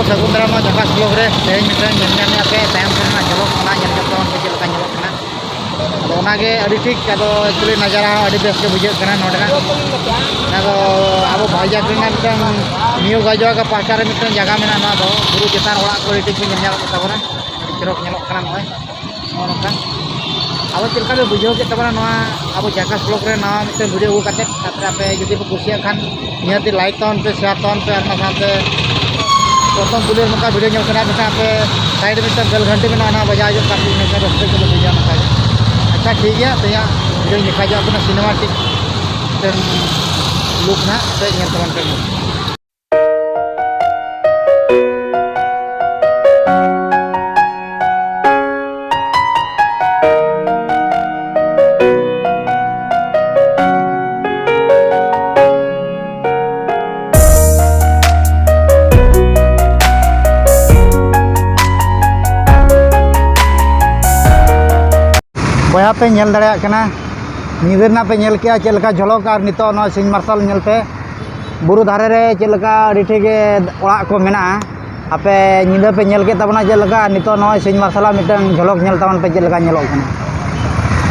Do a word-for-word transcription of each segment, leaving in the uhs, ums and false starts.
ᱥᱟᱹᱜᱩᱱ ᱫᱟᱨᱟᱢ ᱱᱚᱣᱟ ᱡᱟᱠᱟᱥ ᱵᱞᱚᱜ ᱨᱮ᱾ ᱛᱮᱦᱮᱧ ᱢᱤᱫᱴᱟᱝ ᱧᱮᱞ ᱧᱟᱢᱮᱫᱼᱟ ᱯᱮ ᱛᱟᱭᱚᱢ ᱥᱮᱫ ᱨᱮᱱᱟᱜ ᱧᱮᱞᱚᱜ ᱠᱟᱱᱟ, ᱧᱮᱞ ᱧᱚᱜ ᱛᱟᱵᱚᱱ ᱯᱮ ᱪᱮᱫ ᱞᱮᱠᱟ ᱧᱮᱞᱚᱜ ᱠᱟᱱᱟ᱾ ᱟᱫᱚ ᱚᱱᱟᱜᱮ ᱟᱹᱰᱤ ᱴᱷᱤᱠ, ᱟᱫᱚ actually ᱱᱟᱡᱟᱨᱟ ᱦᱚᱸ ᱟᱹᱰᱤ ᱵᱮᱥ ᱜᱮ ᱵᱩᱡᱷᱟᱹᱜ ᱠᱟᱱᱟ ᱱᱚᱰᱮᱱᱟᱜ᱾ ᱟᱫᱚ ᱟᱵᱚ ᱵᱷᱟᱭᱡᱟᱠ ᱨᱮᱱᱟᱜ ᱢᱤᱫᱴᱟᱝ ᱱᱤᱭᱩ ᱜᱟᱡᱚᱣᱟᱜᱟ ᱯᱟᱦᱴᱟ ᱨᱮ ᱢᱤᱫᱴᱟᱝ ᱡᱟᱭᱜᱟ ᱢᱮᱱᱟᱜᱼᱟ, ᱱᱚᱣᱟ ᱫᱚ ᱵᱩᱨᱩ ᱪᱮᱛᱟᱱ ᱚᱲᱟᱜ ᱠᱚ ᱟᱹᱰᱤ ᱴᱷᱤᱠ ᱵᱚᱱ ᱧᱮᱞ ᱧᱟᱢᱮᱫ ᱛᱟᱵᱚᱱᱟ, ᱟᱹᱰᱤ ᱪᱚᱨᱚᱠ ᱧᱮᱞᱚᱜ ᱠᱟᱱᱟ ᱱᱚᱜᱼᱚᱭ᱾ ᱱᱚᱜᱼᱚ ᱱᱚᱝᱠᱟ᱾ ᱟᱫᱚ ᱪᱮᱫ ᱞᱮᱠᱟ ᱯᱮ ᱵᱩᱡᱷᱟᱹᱣ ᱠᱮᱫ ᱛᱟᱵᱚᱱᱟ ᱱᱚᱣᱟ ᱟᱵᱚ ᱡᱟᱠᱟᱥ ᱵᱞᱚᱜ ᱨᱮ ᱱᱟᱣᱟ ᱢᱤᱫᱴᱮᱱ ᱵᱷᱤᱰᱤᱭᱳ ᱟᱹᱜᱩ ᱠᱟᱛᱮᱫ? ᱛᱟᱨᱯᱚᱨᱮ ᱟᱯᱮ ᱡᱩᱫᱤ ᱯᱮ ᱠᱩᱥᱤᱭᱟᱜ ᱠᱷᱟᱱ ᱱᱤᱦᱟᱹᱛᱤ ᱞᱟᱭᱤᱠ ᱛᱟᱵᱚᱱ ᱯᱮ, ᱥᱮᱭᱟᱨ ᱛᱟᱵᱚᱱ ᱯᱮ, ᱟᱨ ᱚᱱᱟ ᱥᱟᱶᱛᱮ ᱯᱨᱚᱛᱷᱚᱢ ᱯᱩᱭᱞᱩ ᱱᱚᱝᱠᱟ ᱵᱷᱤᱰᱤᱭᱳ ᱧᱮᱞ ᱥᱟᱱᱟᱭᱮᱫ ᱯᱮ ᱠᱷᱟᱱ ᱟᱯᱮ ᱥᱟᱭᱤᱰ ᱨᱮ ᱢᱤᱫᱴᱮᱱ ᱵᱮᱞ ᱜᱷᱟᱱᱴᱤ ᱢᱮᱱᱟᱜᱼᱟ, ᱚᱱᱟ ᱵᱟᱡᱟᱣ ᱦᱤᱡᱩᱜ ᱠᱟᱱ ᱤᱱᱟᱹᱠᱷᱟᱱ ᱨᱟᱹᱥᱠᱟᱹ ᱜᱮᱞᱮ ᱵᱩᱡᱟ ᱱᱚᱝᱠᱟ ᱜᱮ᱾ ᱟᱪᱪᱷᱟ ᱴᱷᱤᱠ ᱜᱮᱭᱟ, ᱛᱮᱦᱮᱧᱟᱜ ᱵᱷᱤᱰᱤᱭᱳ ᱫᱮᱠᱷᱟᱣ ᱡᱚᱜ ᱠᱟᱱᱟ ᱥᱤᱱᱮᱢᱟᱴᱤᱠ ᱢᱤᱫᱴᱮᱱ ᱞᱩᱠ ᱱᱟᱦᱟᱜ ᱥᱮ ᱧᱮᱞ ᱛᱟᱵᱚᱱ ᱯᱮ᱾ ᱵᱚᱭᱦᱟ ᱯᱮ ᱧᱮᱞ ᱫᱟᱲᱮᱭᱟᱜ ᱠᱟᱱᱟ, ᱧᱤᱫᱟᱹ ᱨᱮᱱᱟᱜ ᱯᱮ ᱧᱮᱞ ᱠᱮᱜᱼᱟ ᱪᱮᱫ ᱞᱮᱠᱟ ᱡᱷᱚᱞᱚᱠ, ᱟᱨ ᱱᱤᱛᱚᱜ ᱱᱚᱣᱟ ᱥᱤᱧ ᱢᱟᱨᱥᱟᱞ ᱧᱮᱞ ᱯᱮ ᱵᱩᱨᱩ ᱫᱷᱟᱨᱮ ᱨᱮ ᱪᱮᱫ ᱞᱮᱠᱟ ᱟᱹᱰᱤ ᱴᱷᱤᱠ ᱜᱮ ᱚᱲᱟᱜ ᱠᱚ ᱢᱮᱱᱟᱜᱼᱟ᱾ ᱟᱯᱮ ᱧᱤᱫᱟᱹ ᱯᱮ ᱧᱮᱞ ᱠᱮᱫ ᱛᱟᱵᱚᱱᱟ ᱪᱮᱫ ᱞᱮᱠᱟ, ᱱᱤᱛᱚᱜ ᱱᱚᱜᱼᱚᱭ ᱥᱤᱧ ᱢᱟᱨᱥᱟᱞᱟᱜ ᱢᱤᱫᱴᱟᱝ ᱡᱷᱚᱞᱚᱠ ᱧᱮᱞ ᱛᱟᱵᱚᱱ ᱯᱮ ᱪᱮᱫ ᱞᱮᱠᱟ ᱧᱮᱞᱚᱜ ᱠᱟᱱᱟ᱾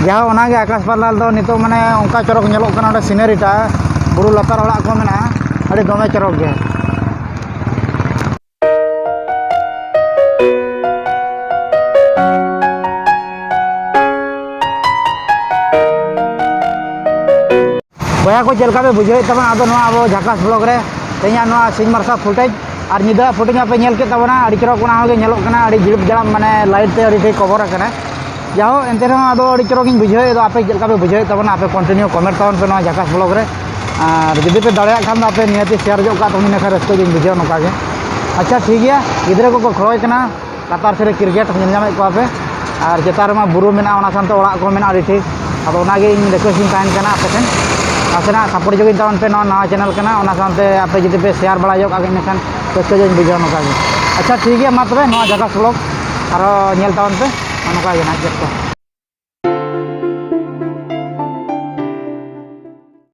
ᱡᱟᱦᱳ, ᱚᱱᱟᱜᱮ ᱟᱠᱟᱥ ᱯᱟᱛᱟᱞ ᱫᱚ ᱱᱤᱛᱚᱜ ᱢᱟᱱᱮ ᱚᱱᱠᱟ ᱪᱚᱨᱚᱠ ᱧᱮᱞᱚᱜ ᱠᱟᱱᱟ, ᱚᱸᱰᱮ ᱥᱤᱱᱟᱨᱤᱴᱟ ᱵᱩᱨᱩ ᱞᱟᱛᱟᱨ ᱚᱲᱟᱜ ᱠᱚ ᱢᱮᱱᱟᱜᱼᱟ, ᱟᱹᱰᱤ ᱫᱚᱢᱮ ᱪᱚᱨᱚᱠ ᱜᱮ᱾ ᱵᱚᱭᱦᱟ ᱠᱚ, ᱪᱮᱫ ᱞᱮᱠᱟ ᱯᱮ ᱵᱩᱡᱷᱟᱹᱣᱮᱫ ᱛᱟᱵᱚᱱᱟ ᱟᱫᱚ ᱱᱚᱣᱟ ᱟᱵᱚ ᱡᱷᱟᱠᱟᱥ ᱵᱞᱚᱜ ᱨᱮ ᱛᱮᱦᱮᱧᱟᱜ ᱱᱚᱣᱟ ᱥᱤᱧ ᱢᱟᱨᱥᱟᱞ ᱯᱷᱩᱴᱮᱡᱽ? ᱟᱨ ᱧᱤᱫᱟᱹ ᱯᱷᱩᱴᱮᱡᱽ ᱢᱟᱯᱮ ᱧᱮᱞ ᱠᱮᱫ ᱛᱟᱵᱚᱱᱟ, ᱟᱹᱰᱤ ᱪᱚᱨᱚᱠ ᱚᱱᱟ ᱦᱚᱸᱜᱮ ᱧᱮᱞᱚᱜ ᱠᱟᱱᱟ, ᱟᱹᱰᱤ ᱡᱤᱲᱤᱯ ᱡᱟᱲᱟᱯ ᱢᱟᱱᱮ ᱞᱟᱭᱤᱴ ᱛᱮ ᱟᱹᱰᱤ ᱴᱷᱤᱠ ᱠᱚᱵᱷᱚᱨ ᱟᱠᱟᱱᱟ᱾ ᱡᱟᱭᱦᱳᱠ, ᱮᱱᱛᱮ ᱨᱮᱦᱚᱸ ᱟᱫᱚ ᱟᱹᱰᱤ ᱪᱚᱨᱚᱠ ᱤᱧ ᱵᱩᱡᱷᱟᱹᱣᱮᱫ ᱫᱚ, ᱟᱯᱮ ᱪᱮᱫ ᱞᱮᱠᱟ ᱯᱮ ᱵᱩᱡᱷᱟᱹᱣᱮᱫ ᱛᱟᱵᱚᱱᱟ, ᱟᱯᱮ ᱠᱚᱱᱴᱤᱱᱤᱭᱩ ᱠᱚᱢᱮᱱᱴ ᱛᱟᱵᱚᱱ ᱯᱮ ᱱᱚᱣᱟ ᱡᱷᱟᱠᱟᱥ ᱵᱞᱚᱜ ᱨᱮ᱾ ᱟᱨ ᱡᱩᱫᱤ ᱯᱮ ᱫᱟᱲᱮᱭᱟᱜ ᱠᱷᱟᱱ ᱫᱚ ᱟᱯᱮ ᱱᱤᱦᱟᱹᱛᱤ ᱥᱮᱭᱟᱨ ᱡᱚᱜ ᱠᱟᱜ ᱛᱟᱵᱚᱱ, ᱤᱱᱟᱹᱠᱷᱟᱱ ᱨᱟᱹᱥᱠᱟᱹ ᱜᱤᱧ ᱵᱩᱡᱷᱟᱹᱣᱟ ᱱᱚᱝᱠᱟ ᱜᱮ᱾ ᱟᱪᱪᱷᱟ ᱴᱷᱤᱠ ᱜᱮᱭᱟ, ᱜᱤᱫᱽᱨᱟᱹ ᱠᱚᱠᱚ ᱠᱷᱚᱭ ᱠᱟᱱᱟ, ᱞᱟᱛᱟᱨ ᱥᱮᱫ ᱨᱮ ᱠᱨᱤᱠᱮᱴ ᱧᱮᱞ ᱧᱟᱢᱮᱫ ᱠᱚᱣᱟ ᱯᱮ, ᱟᱨ ᱪᱮᱛᱟᱱ ᱨᱮᱢᱟ ᱵᱩᱨᱩ ᱢᱮᱱᱟᱜᱼᱟ, ᱚᱱᱟ ᱥᱟᱶᱛᱮ ᱚᱲᱟᱜ ᱠᱚ ᱢᱮᱱᱟᱜᱼᱟ ᱟᱹᱰᱤ ᱴᱷᱤᱠ᱾ ᱟᱫᱚ ᱚᱱᱟᱜᱮ ᱤᱧ ᱨᱤᱠᱩᱭᱮᱥᱴ ᱤᱧ ᱛᱟᱦᱮᱱ ᱠᱟᱱᱟ ᱟᱯᱮ ᱴᱷᱮᱱ, ᱱᱟᱥᱮᱱᱟᱜ ᱥᱟᱯᱳᱨᱴ ᱡᱚᱜᱤᱧ ᱛᱟᱵᱚᱱ ᱯᱮ ᱱᱚᱣᱟ ᱱᱟᱣᱟ ᱪᱮᱱᱮᱞ ᱠᱟᱱᱟ, ᱚᱱᱟ ᱥᱟᱶᱛᱮ ᱟᱯᱮ ᱡᱩᱫᱤ ᱯᱮ ᱥᱮᱭᱟᱨ ᱵᱟᱲᱟ ᱧᱚᱜ ᱠᱟᱜ ᱠᱷᱟᱱ ᱤᱱᱟᱹᱠᱷᱟᱱ ᱨᱟᱹᱥᱠᱟᱹ ᱜᱤᱧ ᱵᱩᱡᱷᱟᱹᱣᱟ ᱱᱚᱝᱠᱟ ᱜᱮ᱾ ᱟᱪᱪᱷᱟ ᱴᱷᱤᱠ ᱜᱮᱭᱟ, ᱢᱟ ᱛᱚᱵᱮ ᱱᱚᱣᱟ ᱡᱷᱟᱠᱟᱥ ᱵᱞᱚᱜ ᱟᱨᱦᱚᱸ ᱧᱮᱞ ᱛᱟᱵᱚᱱ ᱯᱮ ᱱᱚᱝᱠᱟ ᱜᱮ ᱱᱟᱦᱟᱜ ᱪᱮᱫ ᱠᱚ᱾